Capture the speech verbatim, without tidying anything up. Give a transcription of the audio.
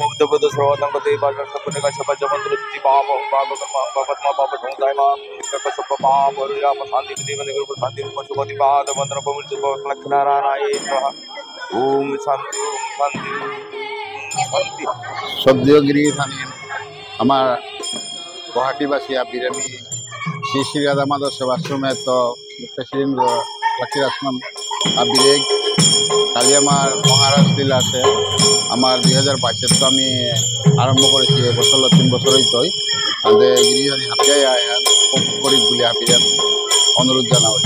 পবিত্র পবিত্র সর্বতম গতি বাজার সম্পূর্ণ কাছে পাঁচ মন্ত্র স্থিতি পাপ পাপ পাপ পাপ সমুদায় মা সর্ব সর্ব পাপ হরিয়া শান্তি স্থিতি মানে গুরু শান্তি রূপ সুগতি পাদ বন্দন পবিত্র লক্ষ্মীনারায়ণায় স্বাহা। ওম শান্তি, ওম শান্তি, ওম শান্তি। শ্রদ্ধেয় গিরিগিথানি, আমার গুয়াহাটিবাসী আবির আমি শ্রী শ্রী রাধা মাধব সেবাশ্রমে তো প্রেসিডেন্ট লক্ষ্মী রাসমন আবিরে কালি আমার মহারাজ লীলা আছে। আমার দুই হাজার বাইশে তো আমি আরম্ভ করেছি, এবছর তিন বছরই তো। তাদের গিরিগিথানি হাবিয়ে আয়া করি বুলি হাবিরে অনুরোধ জানাবো।